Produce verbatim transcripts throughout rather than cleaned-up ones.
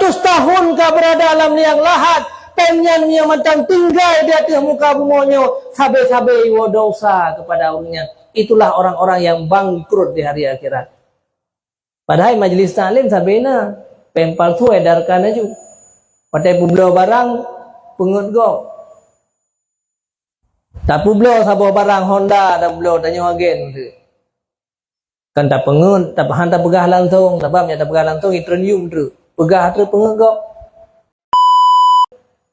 Seratus tahun ka berada lam liang lahat, péng nyan nyang mantong tinggai di ateueh muka bumoe nyoe, sabe-sabe iwoe dosa kepada ureuëng nyan. Itulah orang-orang yang bangkrut di hari akhirat. Padahai majlis taklim sabe na, péng palsu edarkan laju. Watée peubloe barang, peungeut gob. Tapeubloe saboh barang Honda, tapeubloe tanyoe agen tu. Kan tapeungeut, tap-, han tapeugah langsong, sabab nyang tapeugah langsong itrön yum treuk. Peugah treuk peungeut gob.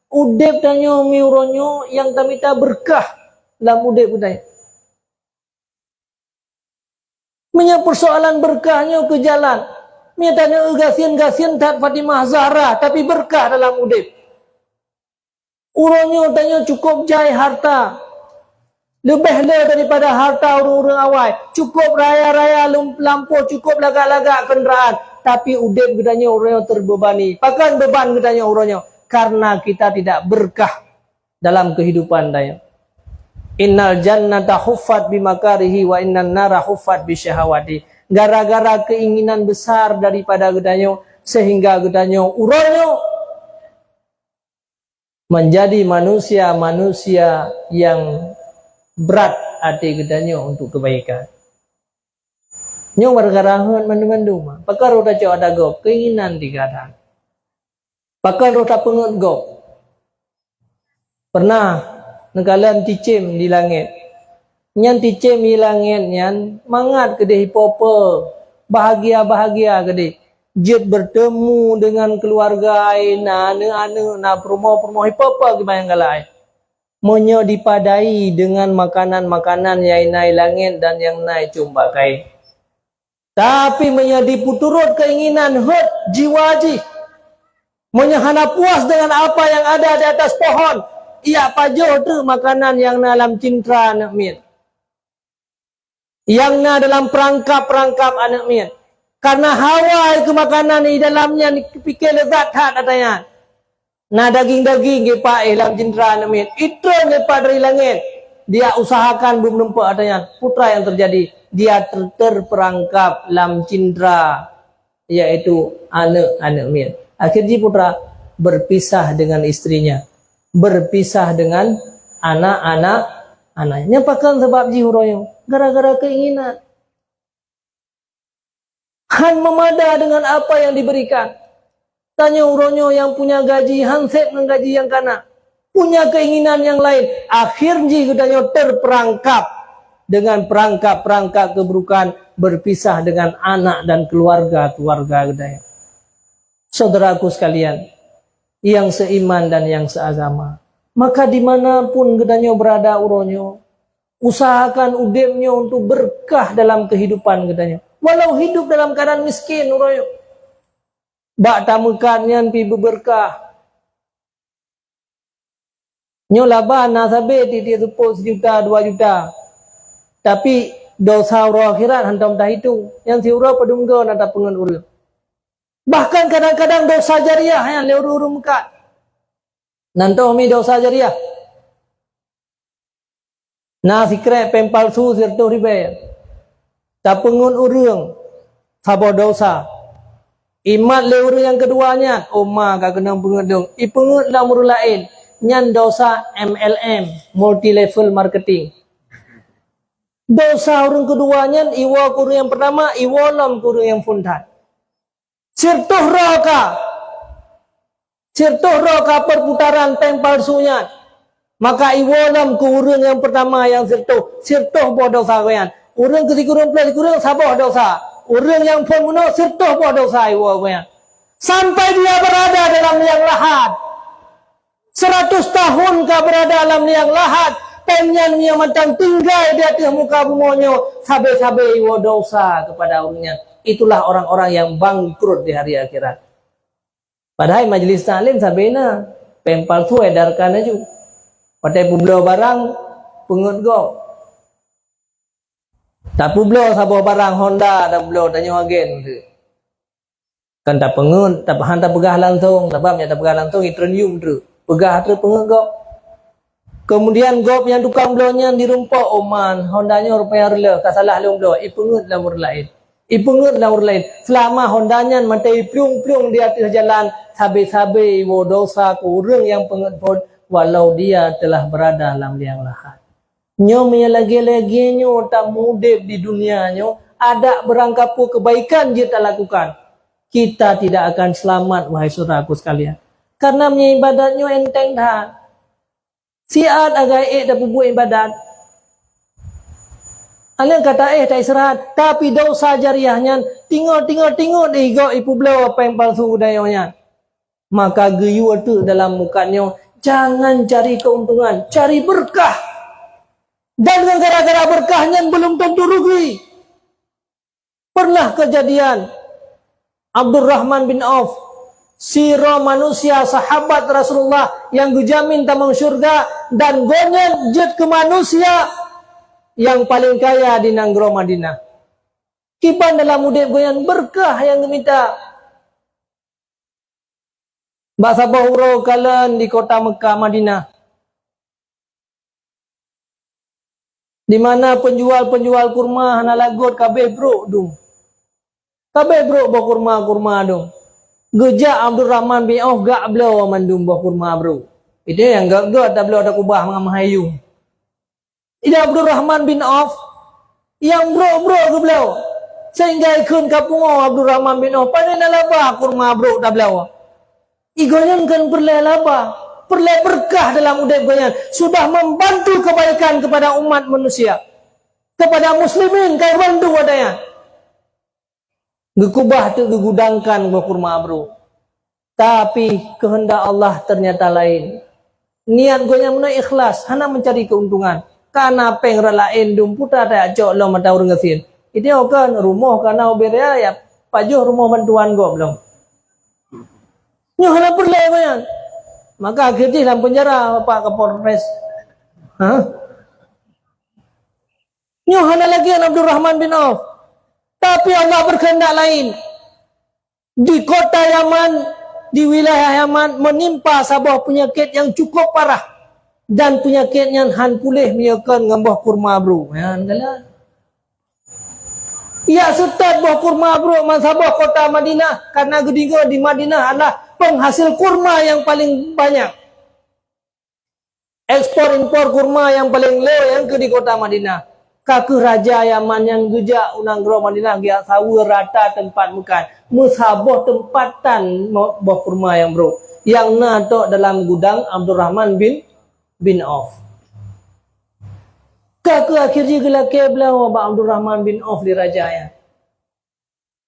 Udeb tanyoe mi uroe nyoe nyang tamita beurkah lam udeb geutanyoe. Meunyoe peusoalan beurkah nyoe keu jalan, meunyoe tanyoe gasien-gasien that Fatimah Zahra, tapi beurkah dalam udeb. Uroe nyoe tanyoe cukôp jai harta, leubeh le daripada harta ureuëng-ureuëng awai, cukôp raya-raya lum-, lampôh, cukôp lagak-lagak keundaraan, tapi udeb geutanyoe uroe nyoe teubebani. Pakon beuban geutanyoe uroe nyoe? Karena kita tidak beurkah dalam kehidupan tanyoe. Innal jannata huffat bimakarihi wa innan nara huffat bisyahawati. Gara-gara keinginan besar daripada geutanyoe, sehingga geutanyoe uroe nyoe menjadi manusia-manusia yang brat até geutanyoe untuk kebaikan. Nyoe gara-gara heuet mandum-mandum. Pakon roh tacok ada gob, keinginan tinggai that. Pakon roh tapeungeut gob. Pernah neukalon cicém di langét. Nyan cicém di langét nyan mangat keudeh ipo-po, bahagia-bahagia keudeh. Jeuet bertemu dengan keluarga ai, na aneuk-aneuk, na peurumoh-peurumoh, ipo-po geubayang galak ai. Meunyoe dipadai dengan makanan-makanan nyang na i langét dan nyang na i cumbak kayée. Tapi meunyoe dipeuturot keinginan heuet jiwa jih, meunyoe hana puas dengan apa yang ada di atas pohon, ijak pajoh treuk makanan nyang na lam cintra aneuk miet, nyang na dalam peurangkab-peurangkab aneuk miet. Karena hawa keu makanan di dalam nyan, pike leuzat that ata nyan. Na daging-daging geupak éh lam cintra aneuk miet, itrön geupak dari langét. Dia usahakan beumeureumpok ata nyan. Peue teuma nyang teujadi? Dia ter-, terperangkap lam cintra, yaitu aneuk-aneuk miet. Akhir jih peue teuma? Berpisah dengan istrinya, berpisah dengan anak-anak, anak. Nyan pakon sabab jih uroe nyoe? Gara-gara keinginan. Han meumada dengan apa yang diberikan. Tanyoe uroe nyoe nyang punya gaji han sép ngon gaji nyang kana. Punya keinginan nyang laén. Akhir jih geutanyoe terperangkap dengan perangkap-perangkap keburukan, berpisah dengan anak dan keluarga-keluarga geutanyoe. Saudaraku sekalian, yang seiman dan yang seagama, maka di mana pun geutanyoe berada uroe nyoe, usahakan udeb nyoe untuk berkah dalam kehidupan geutanyoe. Walau hidup dalam keadaan miskin uroe nyoe, bak tameukat nyan pih beuberkah. Nyoe laba na sabe tiep-tiep seupôt sijuta, dua juta. Tapi, dosa uroe akhirat hantom tahitung. Nyang siuroe padum goe na tapeungeut ureuëng. Bahkan kadang-kadang dosa jariah nyan lé ureuëng-ureuëng meukat. Nan toh mi dosa jariah. Na sikrék péng palsu sireutôh ribée. Tapeungeut ureuëng saboh dosa. Imat lé ureuëng nyang keudua nyan, "Oh ma, ka keunong peungeut dong." Ipeungeut lam ureuëng laén. Nyan dosa M L M, multi level marketing. Dosa ureuëng keudua nyan iwoe keu ureuëng nyang peurtama, iwoe lom keu ureuëng nyang phon that. Sireutôh droe ka. Sireutôh droe ka perputaran péng palsu nyan. Maka iwoe lom keu ureuëng nyang peurtama nyang sireutôh, sireutôh boh dosa gobnyan. Ureuëng keu sikureueng ploh sikureueng saboh dosa. Ureuëng nyang phon bunoe sireutôh boh dosa iwoe gobnyan. Sampai dia berada dalam liang lahat. Seratus tahun ka berada lam liang lahat, péng nyan nyang mantong tinggai di ateueh muka bumoe nyoe, sabe-sabe iwoe dosa kepada ureuëng nyan. Itulah orang-orang yang bangkrut di hari akhirat. Padahai majlis taklim sabe na, péng palsu edarkan laju. Watée peubloe barang, peungeut gob. Tapeubloe saboh barang Honda, tapeubloe tanyoe agen tu. Kan tapeungeut, tap-, han tapeugah langsong, sabab nyang tapeugah langsong itrön yum treuk. Peugah treuk peungeut gob. Kemudian gob nyang tukang bloe nyan jirumpok, "Oh man, Honda nyoe rupanya reuloh, ka salah lôn bloe." Ipeungeut lam ureuëng laén. Ipeungeut lam ureuëng laén. Seulama Honda nyan mantong iplueng-plueng di ateueh jalan, habéh-habéh iwoe desya keu ureuëng nyang peungeuet phon, walau dia telah berada lam liang lahat. Nyoe meunyoe lagée-lagée nyoe tameudeb di dunia nyoe, adak beurangkapeue keubaikan jeuet talakukan, kita tidak akan selamat, wahai syedara-syedaraku sekalian. Karena meunyoe ibadat nyoe enteng that. Siat agai ék tapeubuet ibadat. Aleueng ka taéh taistirahat, tapi desya jariah nyan tingot-tingot-tingot igok ipeubloe péng palsu geutanyoe nyan. Maka geuyue teuk dalam mukat nyoe, jangan cari keuntungan, cari berkah. Dan ngon gara-gara berkah nyan belum tentu rugi. Pernah kejadian, Abdurrahman bin Auf, sidroe manusia sahabat Rasulullah nyang geujamin tamong syeuruga, dan gobnyan jeuet keu manusia nyang paleng kaya di nanggroe Madinah. Kiban dalam udeb gobnyan beureukat nyang geumita. Bak saboh uroe kalon di kota Meukah, Madinah, di mana penjual-penjual kurma hana lagot, kabeh brok dum. Kabeh brok boh kurma-kurma dum. Geujak Abdurrahman bin Auf geubloe mandum boh kurma brok. Itu nyang gét-gét tabloe, takubah mangat meuhai yuem. Di Abdurrahman bin Auf nyang brok-brok geubloe, sehingga ikheun ka pungoe Abdurrahman bin Auf, "Pane na laba kurma brok tabloe?" Gobnyan kon peureulée laba, peureulée beureukat dalam udeb gobnyan, sudah membantu kebaikan kepada umat manusia, kepada muslimin, ka bantu watée nyan. Geukubah teuk geugudangkan boh kurma brok. Tapi keuheundak Allah ternyata laén. Niat gobnyan meunan ikhlas, hana meucari keuntungan. Ka na péng rot laén dum, peue tajak cok lom ata ureuëng gasien. Itu kan rumoh ka na ubé raya, ya, pajoh rumoh bantuan gob lom. Nyoe hana peureulée gobnyan. Maka akhé jih lam penjara Bapak Kapolres. Ha? Nyoe hana lagée Abdurrahman bin Auf. Tapi Allah berkehendak lain. Di kota Yaman, di wilayah Yaman, menimpa saboh penyakit yang cukup parah. Dan penyakit nyan han puléh meunyoe kon ngon boh kurma brok. Nyan galak. Yak seutôt boh kurma brok ban saboh kota Madinah, karena geudeungoe di Madinah adalah penghasil kurma yang paling banyak. Ekspor impor kurma nyang paleng le nyang keu di kota Madinah. Ka kheueh raja Yaman nyan geujak u nanggroe Madinah geujak saweue rata teumpat meukat. Meusaboh teumpat tan mo-, boh kurma nyang brok, nyang na tok dalam gudang Abdurrahman bin, bin Auf. Ka kheueh akhé jih geulakée bloe bak Abdurrahman bin Auf lé raja nyan.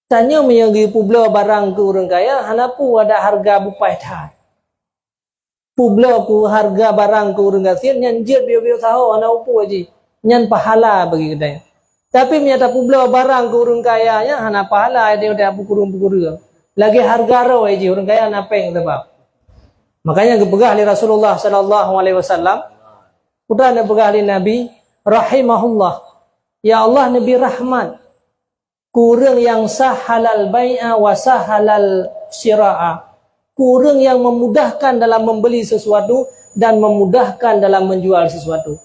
Tanyoe meunyoe geupeubloe barang keu ureuëng kaya, hana peue adak hareuga bupaih that. Peubloe keu hareuga barang keu ureuëng gasien nyan jeuet biôh-biôh sahoe, hana peue jih. Nyan pahala bagi geutanyoe. Tapi meunyoe tapeubloe barang keu ureuëng kaya nyan hana pahala, tanyoe tapeukureueng-peukureueng. Lagée hareuga roe jih, ureuëng kaya hana péng sabab. Makanya geupeugah lé Rasulullah sallallahu alaihi wasallam, peue neupeugah lé Nabi, rahimahullah. Ya Allah, neubri rahmat keu ureuëng nyang sahhalal bai'a wa sahhalal syira'a, keu ureuëng nyang memudahkan dalam membeli sesuatu dan memudahkan dalam menjual sesuatu.